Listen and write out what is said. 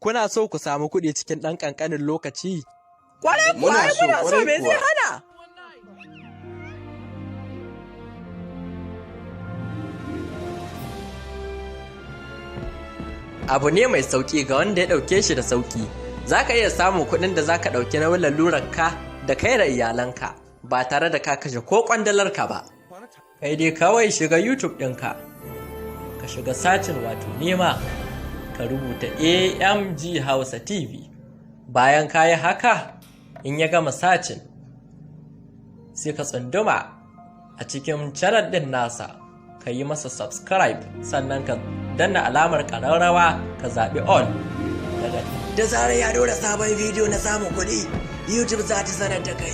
Kuna so ku samu kuɗi cikin ɗan ƙanƙanin lokaci? Kwarai kuwa, Muna ai so, muna so, kwarai me zai kuwa. hana? Abu ne mai sauƙi ga wanda ya ɗauke shi da sauƙi. Za ka iya samun kuɗin da za ka ɗauki nauyin lalurarka da kai da iyalanka ba tare da ka kashe ko ƙwandalarka ba. Kai dai kawai shiga YouTube ɗinka, ka shiga searching, wato nema, ka rubuta AMG Hausa TV. Bayan ka yi haka, in ya gama searching, sai ka tsunduma a cikin channel ɗin nasa, ka yi masa subscribe, sannan ka danna alamar ƙararrawa, ka zaɓi all. Daga Da zarar ya dora sabon bidiyo na samun kuɗi, YouTube za ta sanar da kai.